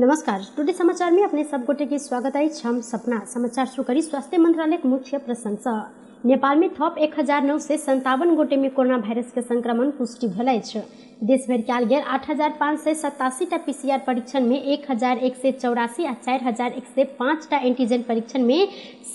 नमस्कार, टुडे समाचार में अपने सब गोटे के स्वागत अछि। हम सपना समाचार शुरू करी स्वास्थ्य मंत्रालय के मुख्य प्रसंग। नेपाल में थप 1957 गोटे में कोरोना वायरस के संक्रमण पुष्टि भेल अछि। देश भरि कयल गेल 8587 टा पीसीआर परीक्षण में 1184 आ 4105 टा एंटीजन परीक्षण में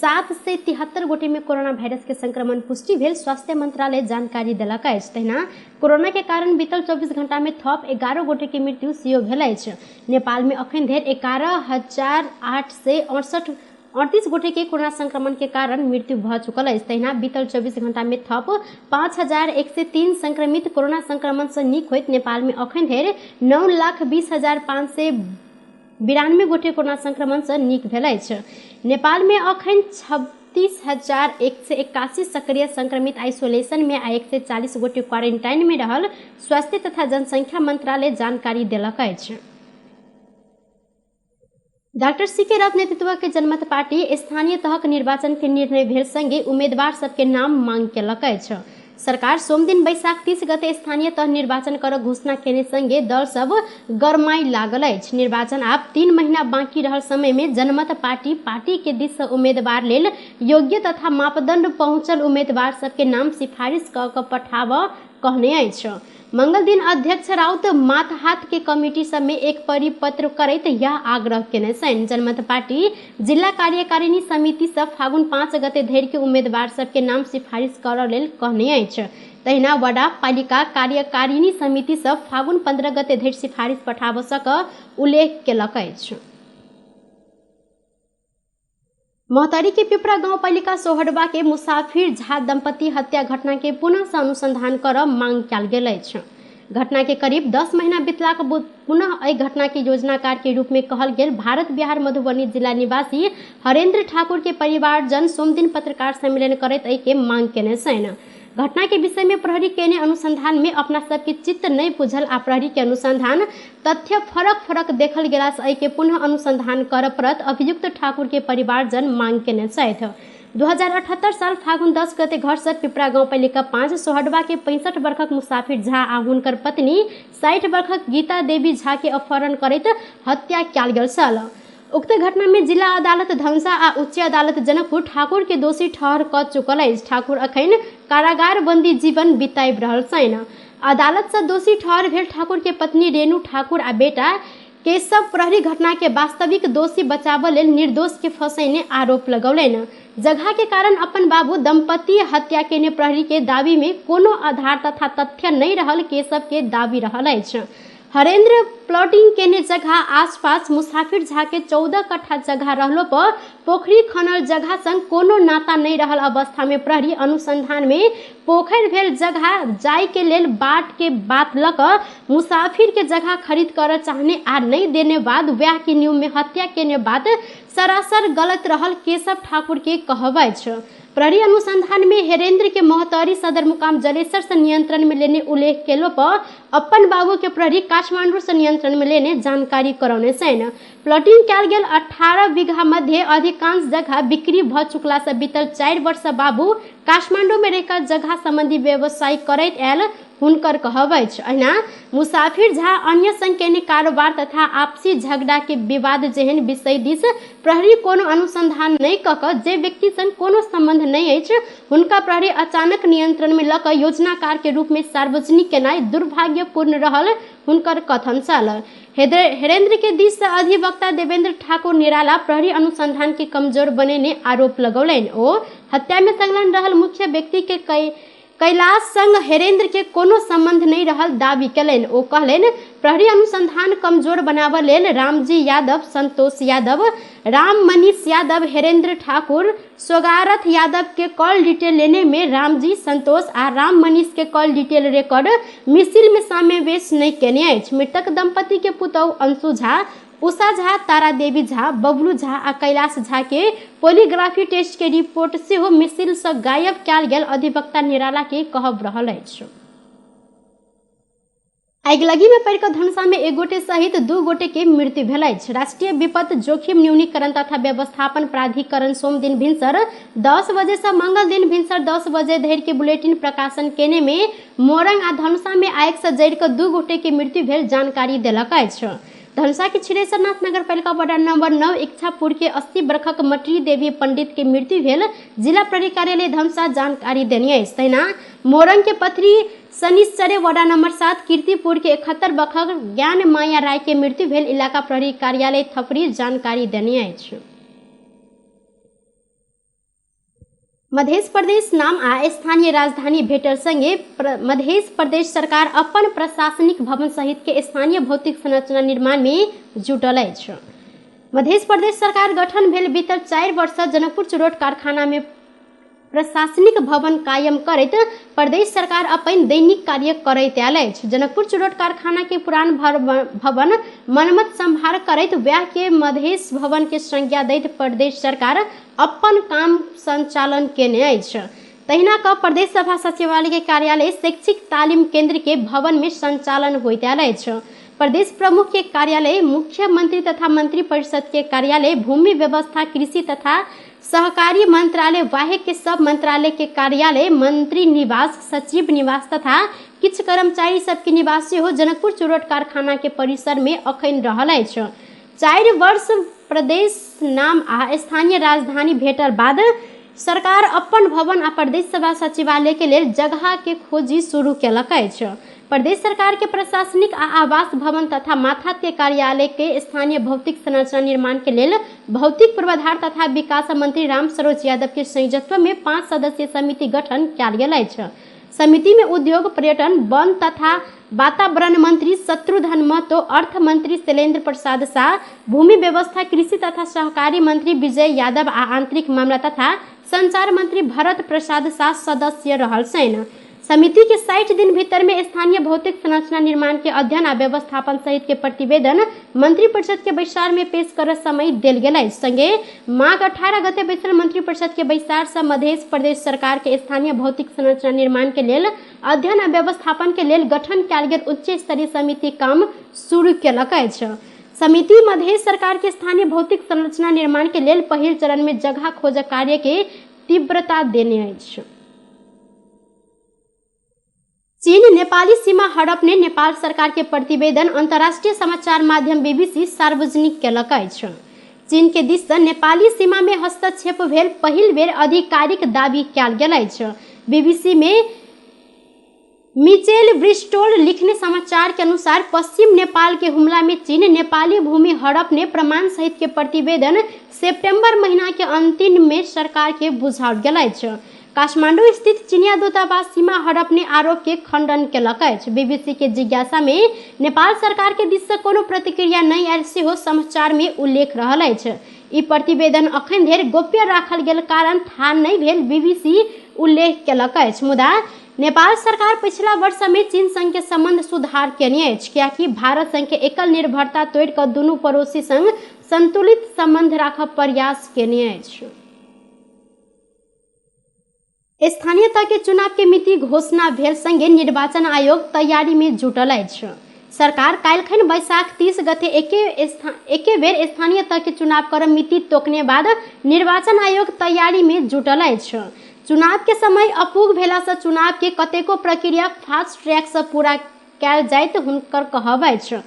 773 गोटे में कोरोना वायरस के संक्रमण पुष्टि भेल स्वास्थ्य मंत्रालय जानकारी देलक अछि। तहिना कोरोना के कारण बीतल 24 घंटा में थप 11 गोटे के मृत्यु सेहो भेल अछि। नेपाल में अखन धरि 11,868 38 गोटे के कोरोना संक्रमण के कारण मृत्यु भ चुकल अछि। तहिना बीतल 24 घंटा में थप 5103 संक्रमित कोरोना संक्रमण से नीक होइत नेपाल में अखन धरि 9,20,592 गोटे कोरोना संक्रमण से नीक भेल अछि। नेपाल में अखन 36,181 सक्रिय संक्रमित आइसोलेशन में आ 140 गोटे क्वारेंटाइन में रहल स्वास्थ्य तथा जनसंख्या मंत्रालय जानकारी देलक अछि। डॉक्टर सीके राउत नेतृत्व के जनमत पार्टी स्थानीय तहक निर्वाचन के निर्णय भेल संगे उम्मीदवार सबके नाम मांग केलक अछि। सरकार सोमदिन बैशाख 30 गते स्थानीय तह निर्वाचन कर घोषणा केने संगे दल सब गरमाई लागल अछि। निर्वाचन आब 3 महीना बाकी रहल समय में जनमत पार्टी पार्टी के दिस से उम्मीदवार लेल योग्य तथा मापदंड पहुंचल उम्मीदवार सबके नाम सिफारिश क के पठाब कहने अछि। मंगल दिन अध्यक्ष राउत मातहात के कमिटी सब में एक परिपत्र करैत यह आग्रह केने छनि। जनमत पार्टी जिला कार्यकारिणी समिति सब फागुन 5 गते धरि के उम्मीदवार सबके नाम सिफारिश करऽ लेल कहने अछि। तहिना वडा पालिका कार्यकारिणी समिति सब फागुन 15 गते धरि सिफारिश पठाबऽ सक उल्लेख केलक अछि। महोत्तरी के पिपरा गाउँपालिका सोहडवा के मुसाफिर झा दंपति हत्या घटना के पुनः से अनुसंधान कर मांग कयल गेल अछि। घटना के करीब 10 महीना बीतलाक पुनः एहि घटना के योजनाकार के रूप में कहल गेल भारत बिहार मधुबनी जिला निवासी हरेंद्र ठाकुर के परिवारजन सोमदिन पत्रकार सम्मेलन करैत एहि के मांग केने छनि। घटना के विषय में प्रहरी केने अनुसंधान में अपना सबके चित्त नहीं बुझल आ प्रहरी के अनुसंधान तथ्य फरक फरक देखल गेला से एहि के पुनः अनुसंधान कर पड़त अभियुक्त ठाकुर के परिवारजन मांग केने छथि। 2078 साल फागुन 10 गते घर से पिपरा गाउँपालिका 5 सोहडवा के 65 वर्षक मुसाफिर झा आ हुनकर पत्नी 60 वर्षक गीता देवी झा के अपहरण करैत हत्या कयल गेल छल। उक्त घटना में जिला अदालत धनुषा आ उच्च अदालत जनकपुर ठाकुर के दोषी ठहर क चुकल अछि। ठाकुर अखन कारागार बंदी जीवन बिताबि रहल छनि। अदालत से दोषी ठहर भेल ठाकुर के पत्नी रेणु ठाकुर आ बेटा केशव प्रहरी घटना के वास्तविक दोषी बचाबऽ लेल निर्दोष के फंसैने आरोप लगौलनि। जगह के कारण अपन बाबू दंपति हत्या केने प्रहरी के दावी में कोनो आधार तथा तथ्य नहीं रहल केशव के दावी रहल अछि। हरेंद्र प्लॉटिंग केने जगह आसपास मुसाफिर झा के 14 कट्ठा जगह रहलो पर पोखरी खनल जगह संग कोनो नाता नहीं रहल अवस्था में प्रहरी अनुसंधान में पोखरि भेल जगह जाय के लेल बाट के बात लऽ कऽ मुसाफिर के जगह खरीद कर चाहने आ नहीं देने बाद वैह के न्यू में हत्या केने बात सरासर गलत रहल केशव ठाकुर के कहब अछि। प्रहरी अनुसंधान में हेरेंद्र के महोत्तरी सदर मुकाम जलेसर से नियंत्रण में लेने उल्लेख केलो पर अपन बाबू के प्रहरी काठमांडू से नियंत्रण में लेने जानकारी करौने छनि। प्लॉटिंग कयल गेल 18 बीघा मध्य अधिकांश जगह बिक्री भ चुकला से बीतल 4 वर्ष बाबू काठमांडू में रहकर जगह संबंधी व्यवसाय करैत आयल हुनकर कहब अछि। अहिना मुसाफिर झा अन्य संग केने कारोबार तथा आपसी झगड़ा के विवाद जेहन विषय दिस प्रहरी कोनो अनुसंधान नहीं क के जे व्यक्ति संग कोनो संबंध नहीं अछि हुनका प्रहरी अचानक नियंत्रण में ल क योजनाकार के रूप में सार्वजनिक केनाइ दुर्भाग्यपूर्ण रहल हुनकर कथन छल। हेरेंद्र के दिस से अधिवक्ता देवेंद्र ठाकुर निराला प्रहरी अनुसंधान के कमजोर बनेने आरोप लगौलनि। ओ हत्या में संलग्न रहल मुख्य व्यक्ति के कैलाश संग हेरेंद्र के कोनो संबंध नहीं रहल दावी केलनि। ओ कहलनि प्रहरी अनुसंधान कमजोर बनाबऽ लेल रामजी यादव, संतोष यादव, राम मनीष यादव, हेरेंद्र ठाकुर, सोगारथ यादव के कॉल डिटेल लेने में रामजी, संतोष आ राम मनीष के कॉल डिटेल रिकॉर्ड मिसिल में समावेश नहीं केने अछि। मृतक दंपति के पुतहु अंशु झा, उषा झा, तारा देवी झा, बबलू झा आ कैलाश झा के पोलीग्राफी टेस्ट के रिपोर्ट सेहो मिसिल से गायब कयल गेल अधिवक्ता निराला के कहब रहल अछि। आगिलगी में पड़ि कऽ धनुषा में एक गोटे सहित 2 गोटे के मृत्यु भेल अछि। राष्ट्रीय विपत्ति जोखिम न्यूनीकरण तथा व्यवस्थापन प्राधिकरण सोमदिन भिनसर 10 बजे से मंगल दिन भिनसर 10 बजे धरि के बुलेटिन प्रकाशन केने में मोरंग आ धनुषा में आगि से जरि कऽ 2 गोटे के मृत्यु भेल जानकारी देलक अछि। धनुषा के छिरेश्वरनाथ नगरपालिका वार्ड नंबर 9 इच्छापुर के 80 बरखक मटरी देवी पंडित के मृत्यु भेल जिला प्रहरी कार्यालय धनुषा जानकारी देने अछि। तहिना मोरंग के पथरी शनिश्चरे वार्ड नंबर 7 कीर्तिपुर के 71 बरखक ज्ञान माया राय के मृत्यु भेल इलाका प्रहरी कार्यालय थपरी जानकारी देने अछि। मध्य प्रदेश नाम आ स्थानीय राजधानी भेटल संगे मध्य प्रदेश सरकार अपन प्रशासनिक भवन सहित के स्थानीय भौतिक संरचना निर्माण में जुटल अछि। मध्य प्रदेश सरकार गठन भेल बीतल 4 वर्ष जनकपुर चुरोट कारखाना में प्रशासनिक भवन कायम करैत प्रदेश सरकार अपन दैनिक कार्य करैत आयल अछि। जनकपुर चुरोट कारखाना के पुरान भवन मरम्मत संभार करैत वएह के मधेश भवन के संज्ञा दैत प्रदेश सरकार अपन काम संचालन केने अछि। तहिना क प्रदेश सभा सचिवालय के कार्यालय शैक्षिक तालीम केंद्र के भवन में संचालन होइत आयल अछि। प्रदेश प्रमुख के कार्यालय, मुख्यमंत्री तथा मंत्री परिषद के कार्यालय, भूमि व्यवस्था, कृषि तथा सहकारी मंत्रालय वाहेक के सब मंत्रालय के कार्यालय, मंत्री निवास, सचिव निवास तथा किछ कर्मचारी सबके निवास सेहो जनकपुर चुरोट कारखाना के परिसर में अखन रहल अछि। 4 वर्ष प्रदेश नाम आ स्थानीय राजधानी भेटल बाद सरकार अपन भवन आ प्रदेश सभा सचिवालय के लेल जगह के खोजी शुरू केलक अछि। प्रदेश सरकार के प्रशासनिक आ आवास भवन तथा माथा के कार्यालय के स्थानीय भौतिक संरचना निर्माण के लेल भौतिक पूर्वाधार तथा विकास मंत्री राम सरोज यादव के संयोजकत्व में 5 सदस्यीय समिति गठन कयल गेल अछि। समिति में उद्योग, पर्यटन, वन तथा वातावरण मंत्री शत्रुघ्न महतो, अर्थ मंत्री शैलेंद्र प्रसाद शाह, भूमि व्यवस्था, कृषि तथा सहकारी मंत्री विजय यादव आ आंतरिक मामला तथा संचार मंत्री भरत प्रसाद शाह सदस्य रहल छनि। समिति के 60 दिन भीतर में स्थानीय भौतिक संरचना निर्माण के अध्ययन आ व्यवस्थापन सहित के प्रतिवेदन मंत्री परिषद के बैसार में पेश कर समय देल गेल अछि। संगे माघ 18 गते बैसल मंत्री परिषद के बैसार से मध्य प्रदेश सरकार के स्थानीय भौतिक संरचना निर्माण के लेल अध्ययन आ व्यवस्थापन के लेल गठन कयल गेल उच्च स्तरीय समिति काम शुरू केलक अछि। समिति मध्य सरकार के स्थानीय भौतिक संरचना निर्माण के लेल पहिल चरण में जगह खोज कार्य के तीव्रता देने अछि। चीन नेपाली सीमा हड़पने नेपाल सरकार के प्रतिवेदन अंतर्राष्ट्रीय समाचार माध्यम बीबीसी सार्वजनिक केलक अछि। चीन के दिस से नेपाली सीमा में हस्तक्षेप भेल पहिल बेर आधिकारिक दावी कयल गेल अछि। बीबीसी में मिचेल ब्रिस्टोल लिखने समाचार के अनुसार पश्चिम नेपाल के हमला में चीन नेपाली भूमि हड़पने प्रमाण सहित के प्रतिवेदन सितंबर महीना के अंतिम में सरकार के बुझाओल गेल अछि। काठमांडू स्थित चीनिया दूतावास सीमा हड़पने आरोप के खंडन केलक अछि। बीबीसी के जिज्ञासा में नेपाल सरकार के दिस से कोनो प्रतिक्रिया नहीं आयल सेहो समाचार में उल्लेख रहल अछि। ई प्रतिवेदन अखन धरि गोप्य राखल गेल कारण थाह नहीं भेल बीबीसी उल्लेख केलक अछि। मुदा नेपाल सरकार पिछला वर्ष में चीन संग के संबंध सुधार केने अछि, कियाकि भारत संग के एकल निर्भरता तोड़ि कऽ दुनू पड़ोसी संग संतुलित संबंध राखब प्रयास केने अछि। स्थानीय तह के चुनाव के मिति घोषणा भेल संगे निर्वाचन आयोग तैयारी में जुटल अछि। सरकार काल्हिखन बैसाख 30 गते एके बेर स्थानीय तह के चुनाव कर मिति तोकने बाद निर्वाचन आयोग तैयारी में जुटल अछि। चुनाव के समय अपूग भेला से चुनाव के कतेको प्रक्रिया फास्ट ट्रैक से पूरा कयल जाइत हुनकर कहब अछि।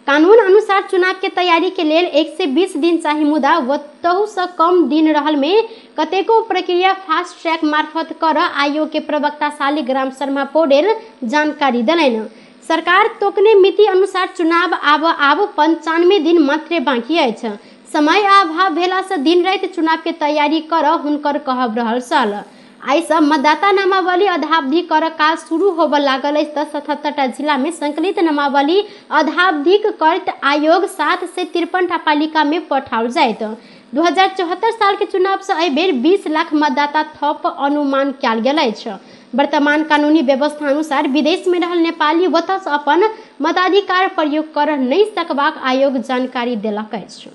कानून अनुसार चुनाव के तैयारी के लेल 120 दिन चाही, मुदा ओतहु से कम दिन रहल में कतेको प्रक्रिया फास्ट ट्रैक मार्फत कर आयोग के प्रवक्ता शालिग्राम शर्मा पौडेल जानकारी देलनि। सरकार तोकने मिति अनुसार चुनाव आब आब 95 दिन मात्रे बाकी अछि। समय अभाव भेला से दिन राति चुनाव के तैयारी कर हुनकर कहब रहल छल। आइ से मतदाता नामावली अधावधि कर काज शुरू होबय लागल अछि तऽ 77टा जिला में संकलित नामावली अधावधिक करत आयोग 753टा पालिका में पठाओल जाइत। 2074 साल के चुनाव से एहि बेर 20 लाख मतदाता थप अनुमान कयल गेल अछि। वर्तमान कानूनी व्यवस्था अनुसार विदेश में रहल नेपाली ओतऽ से अपन मताधिकार प्रयोग कर नहि सकबाक आयोग जानकारी देलक अछि।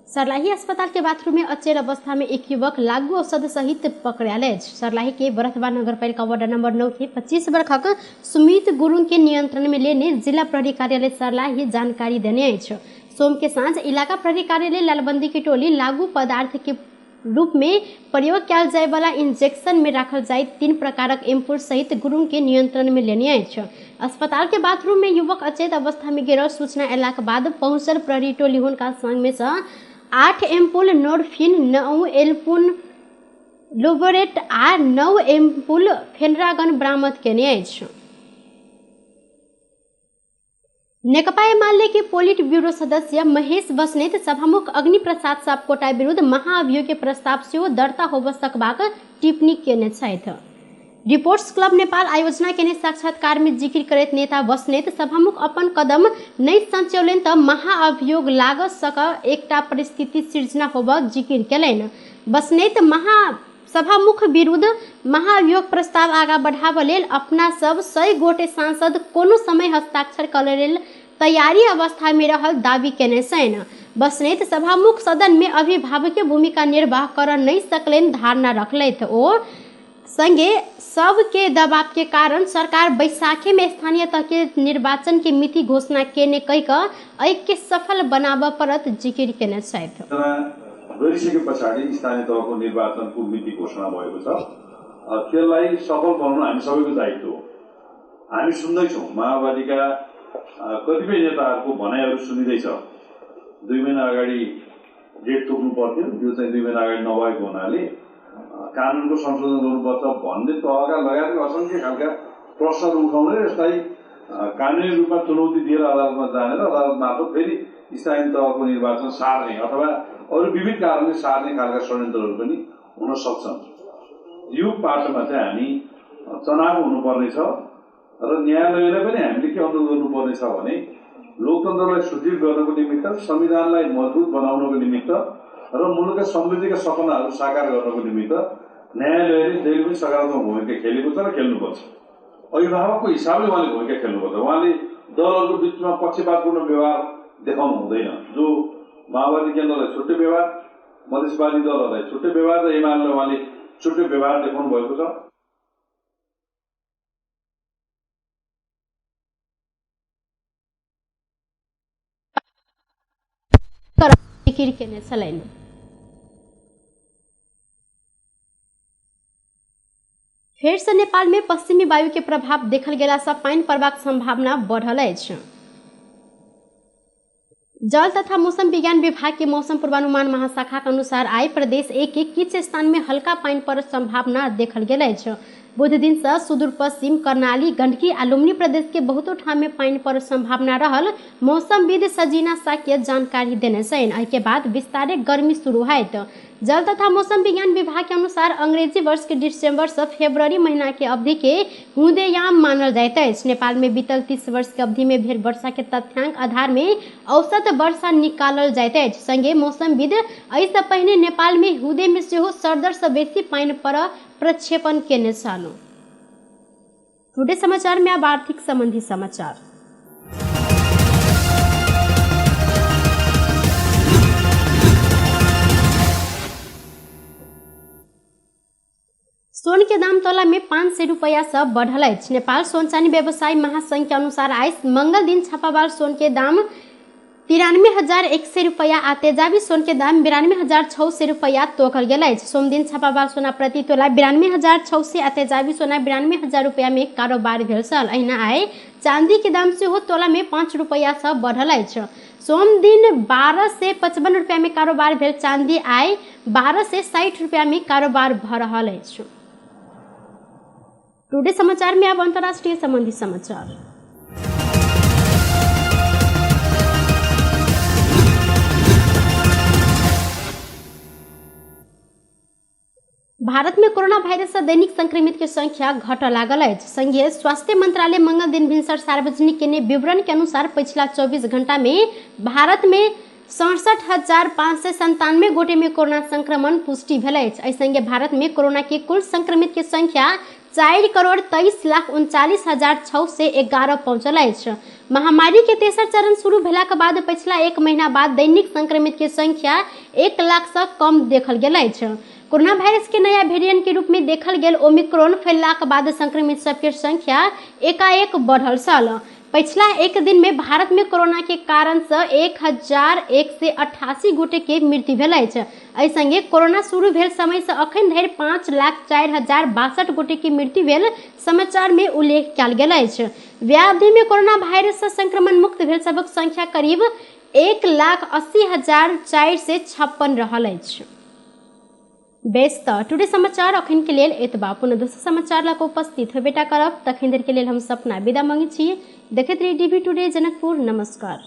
सर्लाही अस्पताल के बाथरूम में अचेल अवस्था में एक युवक लागू औषध सहित पकड़ायल अछि। सर्लाही के बरथबा नगरपालिका वार्ड नंबर 9 के 25 वर्षक सुमित गुरुङ के नियंत्रण में लेने जिला प्रहरी कार्यालय सर्लाही जानकारी देने अछि। सोम के साँझ इलाका प्रहरी कार्यालय लालबंदी की टोली लागू पदार्थ के रूप में प्रयोग कयल जाय वाला इंजेक्शन में राखल जाय 3 प्रकारक एम्पुल सहित गुरुंग के नियंत्रण में लेने अछि। अस्पताल के बाथरूम में युवक अचेत अवस्था में गिरल सूचना अयलाक बाद पहुंचल प्रहरी टोली हुनका संग में से 8 एम्पुल नोरफिन, 9 एम्पुल लोबोरेट आ 9 एम्पुल फेनरागन बरामद केने अछि। नेकपा एमाले के पोलिट ब्यूरो सदस्य महेश बस्नेत सभामुख अग्नि प्रसाद सापकोटा विरुद्ध महाअभियोग के प्रस्ताव सेहो दर्ता होब सकबाक टिप्पणी केने छथि। रिपोर्ट्स क्लब नेपाल आयोजना केने साक्षात्कार में जिक्र करैत नेता बस्नेत सभामुख अपन कदम नहि संचौलनि त महाअभियोग लाग सक एकटा परिस्थिति सिर्जना होब जिक्र केलनि। बस्नेत सभामुख विरुद्ध महाअभियोग प्रस्ताव आगा बढ़ाबऽ लेल अपना सब 100 गोटे सांसद कोनो समय हस्ताक्षर करय लेल तैयारी अवस्था में रहल दावी केने छनि। बस्नेत सभामुख सदन में अभिभावकीय भूमिका निर्वाह कर नहि सकलनि धारणा रखलथि। ओ संगे सबके दबाव के कारण सरकार बैसाखे में स्थानीय तह के निर्वाचन के मिति घोषणा केने कहि कऽ एहि सफल बनाबऽ पड़त जिकिर केने छथि। गरिसके पछाडि स्थानीय तहको निर्वाचनको मिति घोषणा भएको छ, त्यसलाई सफल बनाउन हामी सबैको दायित्व हो। हामी सुन्दैछौँ माओवादीका कतिपय नेताहरूको भनाइहरू सुनिँदैछ। 2 महिना अगाडि डेट तोक्नु पर्थ्यो, यो चाहिँ 2 महिना अगाडि नभएको हुनाले कानुनको संशोधन गर्नुपर्छ भन्ने तहका लगायतका असङ्ख्य खालका प्रश्नहरू उठाउने र यसलाई कानुनी रूपमा चुनौती दिएर अदालतमा जाने र अदालत मार्फत फेरि स्थानीय तहको निर्वाचन सार्ने अथवा अरू विविध कारणले सार्ने खालका षड्यन्त्रहरू पनि हुन सक्छन्। यो पाटोमा चाहिँ हामी तनाव हुनुपर्नेछ र न्यायालयलाई पनि हामीले के अनुरोध गर्नुपर्नेछ भने लोकतन्त्रलाई सुदृढ गर्नको निमित्त, संविधानलाई मजबुत बनाउनको निमित्त र मुलुकका समृद्धिका सपनाहरू साकार गर्नको निमित्त न्यायालयले जहिले पनि सकारात्मक भूमिका खेलेको छ र खेल्नुपर्छ। अभिभावकको हिसाबले उहाँले भूमिका खेल्नुपर्छ। उहाँले दलहरूको बिचमा पक्षपातपूर्ण व्यवहार देखाउनु हुँदैन। जो माओवादी केन्द्रलाई छुट्टै व्यवहार, मधेसवादी दलहरूलाई छुट्टै व्यवहार र एमालेलाई उहाँले छुट्टै व्यवहार देखाउनु भएको छ। फेर से नेपाल में पश्चिमी वायु के प्रभाव देखल गेला से पानि पड़बाक संभावना बढ़ल अछि। जल तथा मौसम विज्ञान विभाग के मौसम पूर्वानुमान महाशाखा के अनुसार आइ प्रदेश एक के किछु स्थान में हल्का पानि पड़क संभावना देखल गेल अछि। बुध दिन से सुदूर पश्चिम, कर्णाली, गंडकी आ लुम्बिनी प्रदेश के बहुतो ठाम में पानि पड़क संभावना रहल मौसमविद सजीना साक्य जानकारी देने छनि। एहि के बाद विस्तारे गर्मी शुरू होयत। जल तथा मौसम विज्ञान विभाग के अनुसार अंग्रेजी वर्ष के दिसंबर से फरवरी महीना के अवधि के हुँदेयाम मानल जाइत अछि। नेपाल में बीतल 30 वर्ष के अवधि में भेल वर्षा के तथ्यांक आधार में औसत वर्षा निकालल जाइत अछि। संगे मौसमविद एहि से पहिने नेपाल में हुदे में सेहो सरदर से बेसी पानि पर प्रक्षेपण केने छल। टुडे समाचार में अब आर्थिक संबंधी समाचार। सोन के दाम तोला में 500 रुपया से बढ़ल अछि। नेपाल सोन चानी व्यवसायी महासंघ के अनुसार आइ मंगल दिन छापावाल सोन के दाम 93,100 रुपया आ तेजाबी सोन के दाम 92,600 रुपया तोकल गेल अछि। सोमदिन छापावाल सोना प्रति तोला 92,600 आ तेजाबी सोना 92,000 रुपया में कारोबार भेल छल। अहिना आइ चांदी के दाम सेहो तोला में 5 रुपया से बढ़ल अछि। सोमदिन 1255 रुपया में कारोबार भेल चांदी आइ 1260 रुपया में कारोबार भ रहल अछि। टुडे समाचार में अब अंतर्राष्ट्रीय संबंधी समाचार। भारत में कोरोना वायरस से दैनिक संक्रमित के संख्या घटऽ लागल अछि। संघीय स्वास्थ्य मंत्रालय मंगल दिन भिनसर सार्वजनिक केने विवरण के अनुसार पिछला 24 घंटा में भारत में 67,597 गोटे में कोरोना संक्रमण पुष्टि भेल अछि। एहि संगे भारत में कोरोना के कुल संक्रमित के संख्या 4,23,39,611 पहुंचल अछि। महामारी के तेसर चरण शुरू भेलाक बाद पिछला एक महीना बाद दैनिक संक्रमित के संख्या 1 लाख से कम देखल गेल अछि। कोरोना वायरस के नया वेरिएंट के रूप में देखल गेल ओमिक्रॉन फैललाक बाद संक्रमित सबके संख्या एकाएक बढ़ल छल। पछिला एक दिन में भारत में कोरोना के कारण से 1188 गोटे के मृत्यु भेल अछि। एहि संगे कोरोना शुरू भेल समय से अखन धरि 5,04,062 गोटे के मृत्यु भेल समाचार में उल्लेख कयल गेल अछि। व्याधि में कोरोना वायरस से संक्रमण मुक्त भेल सबक संख्या करीब 1,80,456 रहल अछि। बेस तऽ टुडे समाचार अखन के लेल एतबा। पुनः दोसर समाचार लऽ कऽ उपस्थित होबेटा करब, तखन देर के लेल हम सपना विदा मांगै छी। देखैत रही डीवी टुडे जनकपुर। नमस्कार।